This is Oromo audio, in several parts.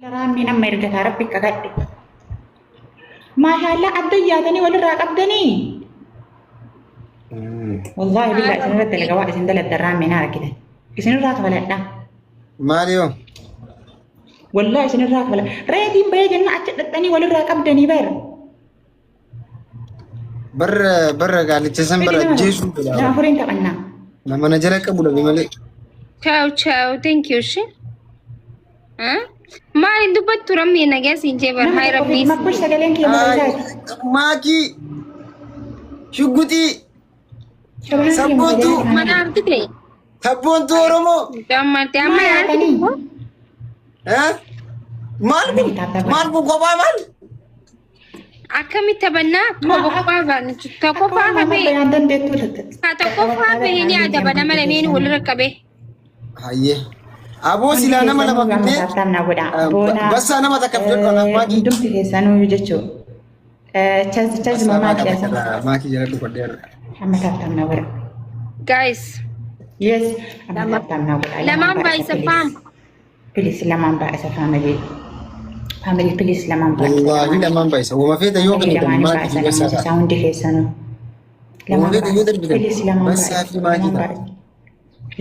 Raammiin amma ergataa rabbi kakadhe. Maashaallah adda yaatanii walirraa qabdanii. Wallaahi billaa isin irratti dalaga waa isin daladdan raammiin argitan. Isinirraa kafaladha. Maali yoo? Wallaahi isinirraa kafaladha. Reetiin bahee jenna achi dhaqxanii walirraa qabdanii bara. Barra barra gaalicha san bara ajjeesuu Nama afuriin taphannaa. Nama na jala qabu dhabe malee. Ciao ciao, thank you. Shi. Maal hin dubbattu rammee nagaa siin jee bar Nama hayi tokko rabbii. fi makkush sagaleen kee maqaa Maakii shugguxii isaati. Sabboontuu. Mana argite. sabboontuu Oromoo. Gammarte amma Maal argite. Eh? Maal kun maal kun kophaa maal? Akkamitti taphannaa tokkoffaa baanu tokkoffaa hafee Bayaan dandeettuu haa tokkoffaa bahee ni adaba nama lameen walirra qabee. Hayyee. Aboo silaa nama lama finnee bassaa nama takka fidadhu anaaf maakii. Hundumti keessanuu jechuudha. Chazi chazi Bassaa mamaa maakii keessa. takka maakii jala dhufadhee har'a. Amma taphtamna godha. Guys Yes, amma taphtamna godha. lamaan baay'isa faam. Please lamaan baay'isa family. Family please lamaan baay'isa. Wallaahi lamaan baay'isa. Wama feeta yoo kennitan Lamaan maakii baay'isa fi bassaa namoota ta'a. isaa hundi keessanuu. Wama feeta yoo darbitan Please lamaan bassaa baay'isa. fi maakii Lamaan ta'a. baay'isa.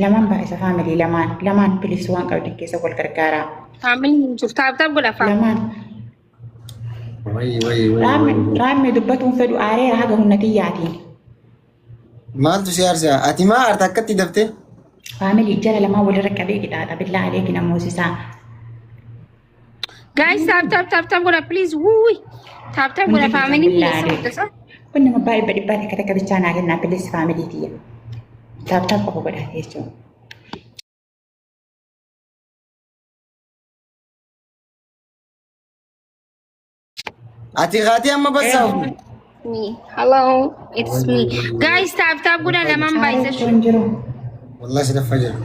Lamaan baay'isa family lamaan lamaan please waan qabdan keessa wal gargaaraa. Faamiliin hin jiru taap taap godha faam. Lamaan. Wayi wayi wayi wayi. Raammee dubbatuun fedhu aareera haga humna tiyyaatiin. Maaltu si aarsa? Ati maa aarta akkatti daftee? Faamilii jara lamaan walirra qabee qixaaxa billaa aleeki namoosisaa. Guys tap tap tap tap godha please wuuy. Tap tap godha faamiliin keessa guddisa. Kun nama baay'ee dhibbaa takka takka bichaa naa kennaa please faamilii tiyya. Tap tap qofa godhaa jechuudha. Ati kaatee amma bassaa ofi. Me. Hello, it's me. Guys, tap tap godha lamaan baay'isa. Kun jiru. Wallahi sadaffaa jira.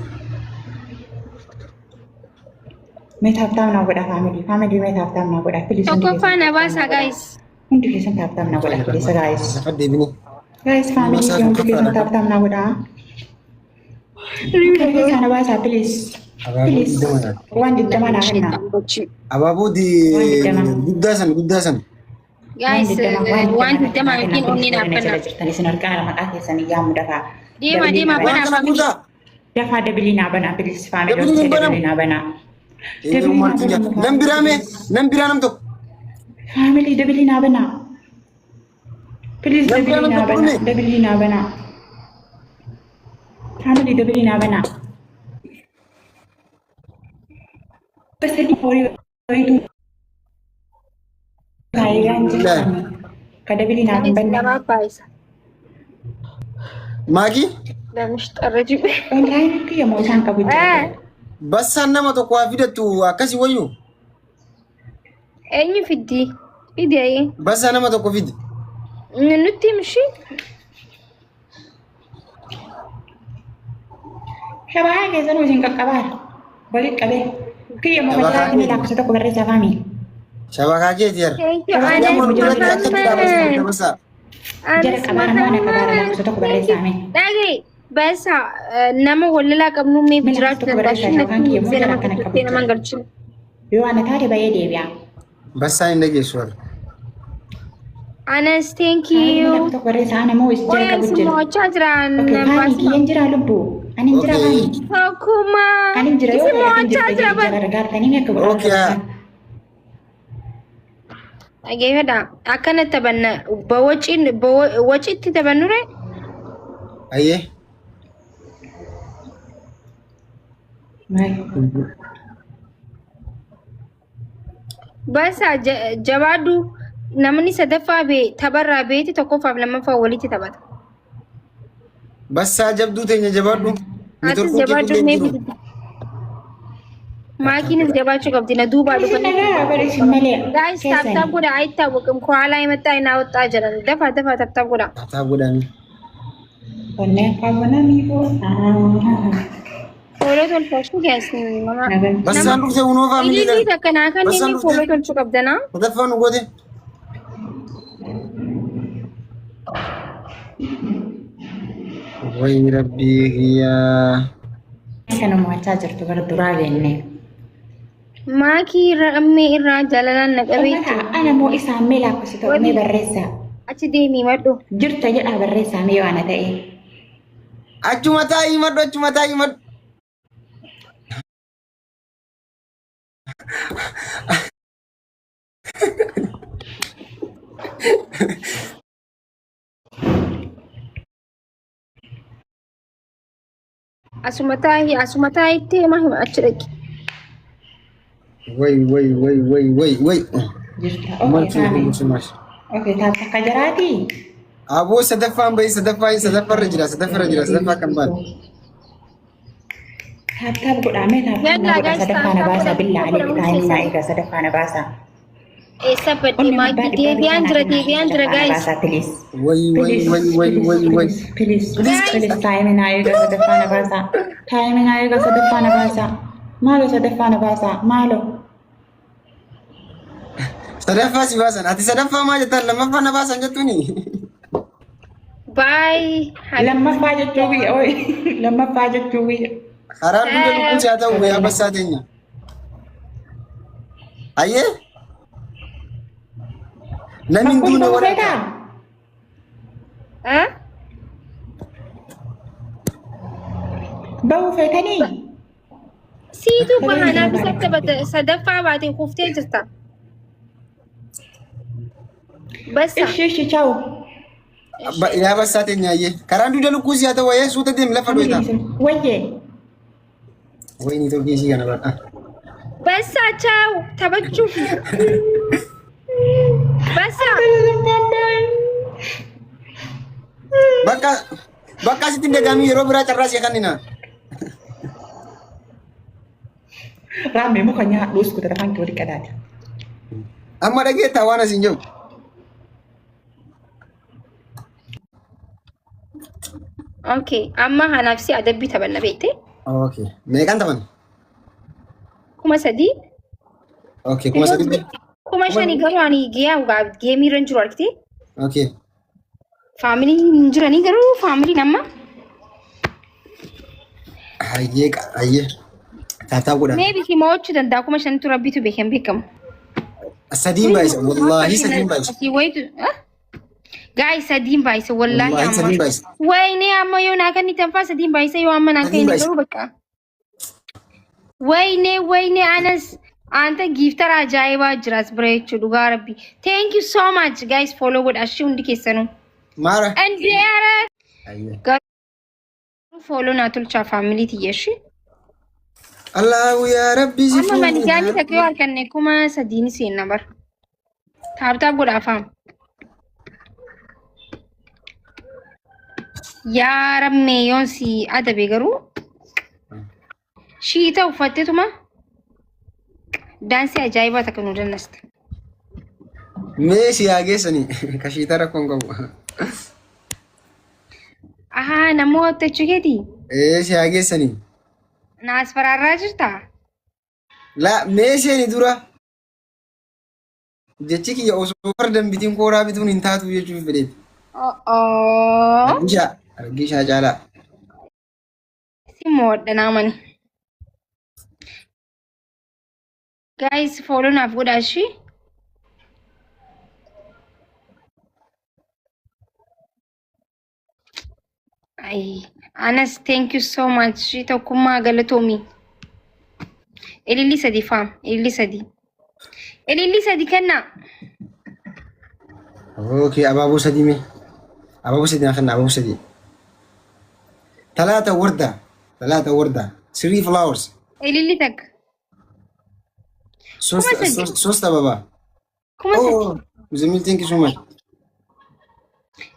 Mee tap tap naa godhaa faamilii. Faamilii mee tap tap naa godhaa please. hundi Tokkoffaa keessan na tap tap baasa naa godhaa. guys. Hundi keessan tap tap naa godhaa please guys. Lafa deebine. Guys faamilii Masaa hundi keessan tokkoffaadha. tap tap naa godhaa. Hundi keessan na baasaa please. Abaaboo Please. 20 nyaata. Waan 20 naa kennaa. Abaaboo Waan 20. guddaa san guddaa san. Guys, waan 20 yookiin onni naaf jala kenna. jirtan isin harkaa maqaa keessanii yaamu dafaa. Deema deema Waan banaa kana faamilii. guutaa. Dafaa dabilii naa banaa please faamilii Dabiliin hin dabilii banamu. naa banaa. Eenyu maaltu nyaata? Nam biraa mee? Nam biraa nam tokko. Faamilii dabilii naa banaa. Please Nam biraa dabilii nam naa tokko banaa. dhume. Dabilii naa banaa. Faamilii dabilii naa banaa. Basadi horii horiitu faayidaan jirtan. Ka dabilii naa hin Guys, banne. lamaan baay'isa. Maakii Lamish xarra jibe. Onlaayinii kiyya moo isaan qabu jira. bassaan nama tokko haa fidattu akkasii wayyu. Eenyu fiddi? Fidi ayee. Bassaa nama tokko fidi. Nutti himshi. Shabahaa keessanuu isin qaqqabaara. Walitti qabee. Kiyya moo Shabahaa majalaa keeti. lakkoofsa tokko barreessaa faamii. Shabakaa keeti yar. Thank you, Shabahaa Anas Nama duratti akkatti dhaabatu Muhammad. bassaa. Jara Anas qabaara maana qabaara lakkoofsa tokko barreessaa mee. Dhagaye basa nama wallalaa qabnu mee Mee lakkoofsa jiraachuu tokko danda'a. barreessaa yookaan kiyya moo jara Nama akkana qabu gurguddee nama jira. galchinu. Yoo ana taate bahee deebi'a. Bassaan hin dhageessu warra. Anas thank Faamilii you. lakkoofsa tokko barreessaa ana moo is jara Qoyaan qabu si jira. mo'achaa jiran Okay, faamii baasuma. kiyyan jira lubbuu. Ani hin jira Okay. faamii. Tokkummaa. Ani hin jira yoo Si ta'e kan mo'achaa jirta jira jara bar. gargaartanii akka godhaa Okay. qabatan. Dhageeffadha. Akkana taphanna bawaciin waciitti taphannure Ayyee. Maal? Basa jabaadhu namni sadaffaa bee tapharraa beeti tokkoffaaf lammaffaa walitti taphata. Bassaa jabduu teenya jabaadhu. Atis Neetworkiin kee jabaadhu illee mee jiru. fidi. Maakiinis jabaachuu qabdi na duubaa Isin dhufanii. nagaa bara isin malee. Guys tap tap godha አይታወቅም ከኋላ የመጣ አይናወጣ ጀረን ደፋ ደፋ tap tap godha. Tap tap godhanii. Onneen qabana miidhuu. Fooloo tolfachuu guys mama. Bassaan dhuftee hunoo faamilii Ililii takka naa Bassaan kanneen dhuftee. fooloo tolchuu qabdanaa. Sadaffaa nu goote. Wayi rabbii kiyyaa. Kana mo'achaa jirtu gara duraa beenne. Maakii irra ammee irraa jaalalaan na qabee Ummata jiru. ana moo isaan mee lakkoofsa ta'u mee barreessaa. Achi deemii madhu. Jirta jedhaa barreessaa mee waan ta'e. Achuma taa'ii madhu, achuma taa'ii madhu. Asuma taa'ii asuma taa'itti hima hima achi dhaqi. Way way way way way way. Jirta. Okay, Maltu saame. musumash. Okay, taaf takka jiraati. Aboo sadaffaan bahi, sadaffaa sadaffarra jira, sadaffarra jira, sadaffaa kan baane. Taap taap godhaa mee taap taap na Yallaa godhaa guys sadaffaa na taap taap baasaa godhaa billaa godhaa alee hundi taa'imii naa keessan. eegaa sadaffaa na baasaa. Eessa badde Onni abbaa maakii dhibbaa deebi'aan bichaa jira naa kennaa deebi'aan jira sadaffaa na guys. baasaa please. Way way Please, way way please, way way. please, please, Please Guys please, taa'imii naa eegaa sadaffaa na baasaa. Taa'imii naa eegaa sadaffaa na baasaa. Maaloo sadaffaa na baasaa maaloo. Sadaffaa si baasan. Ati sadaffaa maa jettaan lammaffaa na baasan jettuuni. Bye. Lammaffaa jechuu biyya oi lammaffaa jechuu biyya. Karaan hunda lubbuun si haa ta'u yaa bassaa teenya. Ayyee. Namni hin Bakkuun duune bahuu warra. feetaa? Ah? Bahuu feetanii? Siitu Sagaleen bahanaaf isin isa baadha. taphata sadaffaa baate kuftee jirta. Bassa. Ishi ishi chaawu. Yaa bassaa teenya ayyee. Karaan duuda lukkuu si haa ta'u ayyee suuta deemi lafa dhoyita. Wayyee. Wayinii tokkii isii kana badha. Bassa chaawu taphachuuf. Bassa. Bakka bakka asitti hin dagaamii yeroo biraa carraa si kannina. Raammee muka nyaadhu uskuta afaan kee wali qadaati. Amma dhageettaa waan asiin jiru. Okay, amma anaaf si adabbii taphanna beekte. Okay. Meeqaan taphan? 3000. Okay, 3000. 5000 garuu ani giyaa geemii irra hin jiru argite. Okay. Faamiliin hin jiranii garuu faamiliin amma. Hayyee hayyee. Taataa godha. Maybe si mo'achuu danda'a 5000tu rabbitu beeka hin beekamu. Sadiin baay'isa. Wallaahi sadiin baay'isa. Asii wayitu. Gaa'is sadiin baay'isa wallaahi Wallaahi amma. sadiin baay'isa. Wayne amma yoo naa kennitan faa sadiin baay'isa yoo amma naa Sadiin kenni baay'isa. garuu bakka. Wayne wayne anas anta giiftara ajaa'ibaa jira as bira jechuudha dhugaa rabbi. Thank you so much guys follow godha ashii hundi keessanuu. Maara. Indee ara Hayyee. garuu follow naa tolchaa faamilii tiyya ishee. Allahu yaa Rabbi si Amma manigaanii takka yoo harkanne 3000 ni seenna bara. Taaptaap godha afaan. Yaa rammee yoon si adabe garuu shiita uffatteetuma daansii ajaa'ibaa takka nu dannaste. Mee si haa geessanii kashiita rakkoon qabu. Ahaa namoota jechuu keetii Ee si haa geessanii. na asfaraarraa jirtaa? La mee seeni dura. Jechi kiyya osoo farda hin bitiin kooraa bituun hin taatu jechuuf fedheeti. Oh. Argishaa argishaa caalaa. Si moodha naamani. Guys, follow naaf godhaa ishii. Ay, Anas, thank you so much. Ishii tokkummaa galatoomi. Ililli sadi faam, ililli sadi. Ililli sadi kennaa. Okay, abaaboo sadii mee. Abaaboo sadii naa kenna, abaaboo sadii. Talaata warda, talaata warda. Three flowers. Ililli takka. ሶስት 3000. ሶስት አበባ። 3000. Oh, Muzamil, thank you so much.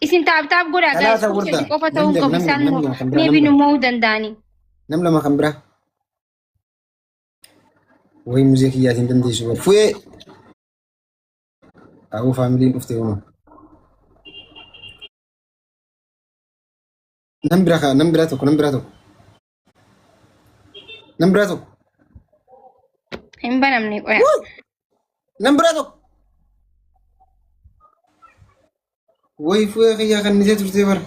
Isin taap taap godhaa guys. Talaata Kuma warda. sadi qofa ta'uu Namni qabu namni isaan namni lama kan biraa maybe namni nu lama. mo'uu danda'ani. Nam lama kan biraa. Way muzee kiyyaatiin dandeessu bar. Fu'ee. Aboo faamiliin dhufte yooma. Nam biraa kaa nam biraa tokko nam biraa tokko. Nam biraa tokko. Hin banamne qoya. Nam biraa tokko. Way fu'ee kiyyaa kan nisee turtee bara.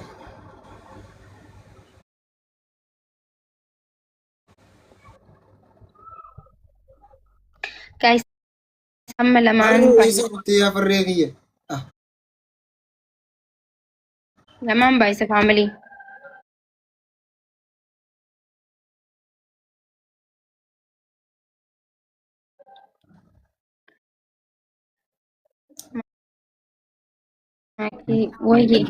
Guys, amma lamaan Harree baay'isa. eessa kuttee yaa farree kiyya? Ah, Lamaan baay'isa family. Wayye.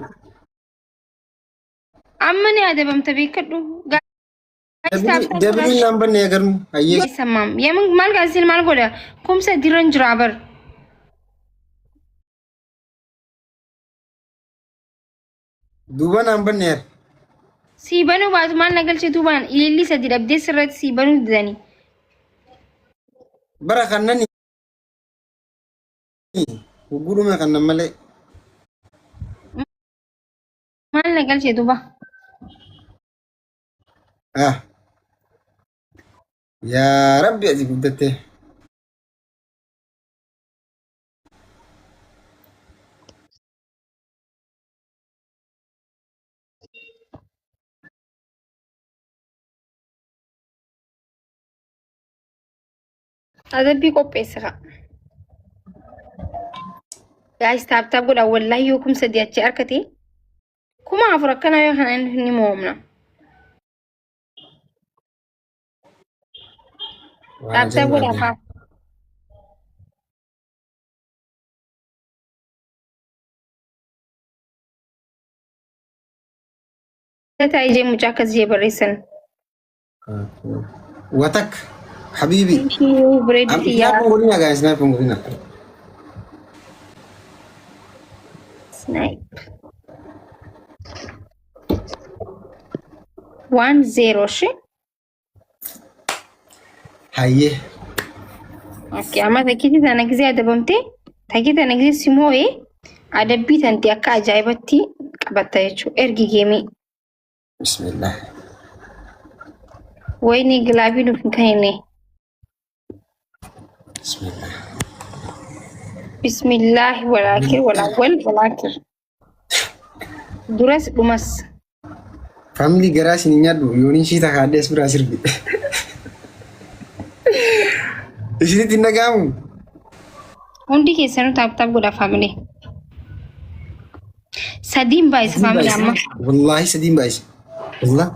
Amma ni adabamta beekadhu. Guys, tap tap Dabiliin naan banne agarnu. Hayyee. Samam. Yemin maal gaazil maal godha? Kumsa diran jira bar. Duuba naan banne yaar. Sii banuu baatu maal na galchee duubaan ililli sadi dhabdee sirratti sii banuu didanii. Bara kannani gugguudhume kannan malee. Maal na galchee duuba? Ah. Yaa Rabbi ati guddatte. Adabbii qopheessa ka'a. Guys, tap tap godha wallahi yoo 3000 achi harkate 4000 akkana yoo kana ni mo'amna. Waan Tap tap godha ajaa'ibaati. faa. Taa'ee jee mucaa akkas jee barreessan. Watak habibi. Thank you bareedu xiyyaa. Snipe godhina guys, snipe godhina. Snipe. 1-0 shi. Hayyee. Okay, amma takkiitti tana gisee adabamte takkii tana gisee si moo'ee adabbii tanti akka ajaa'ibatti qabatta jechuudha. Ergi geemii. Bismillah. Wayni gilaabii nuuf hin kennine. Bismillah. Bismillaahi walaakir walaawwal walaakir. Duras dhumas. Family garaa isin hin nyaadhu yooniin ishii takaadhee as biraa sirbi. Isinitti hin dhaga'amu? Hundi keessanuu tap tap godha family. Sadiin baay'isa family amma. Wallaahi sadiin baay'isa. Wallah.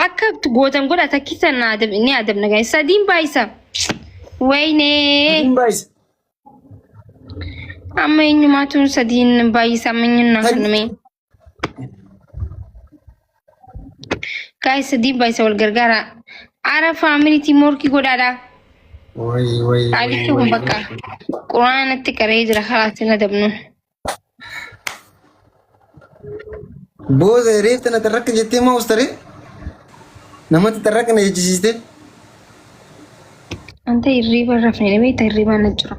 Akka gootan godha takkisa na adab ni adabna guys. Sadiin baay'isa. Waynee. Sadiin baay'isa. Amma eenyumaatu sadiin baay'isa amma eenyuun naa kennume. Guys, sadiin baay'isa wal gargaara. Ara family teamwork godhaadha. Wayi wayi. Qaalichi kun bakka quraanatti qaree jira kalaas hin adabnu. Booda reefta na tarrakka jettee maa ustaree? Namatti tarrakka na jechisiiste. Anta hirriiba rafne beekta hirriibaan na jira.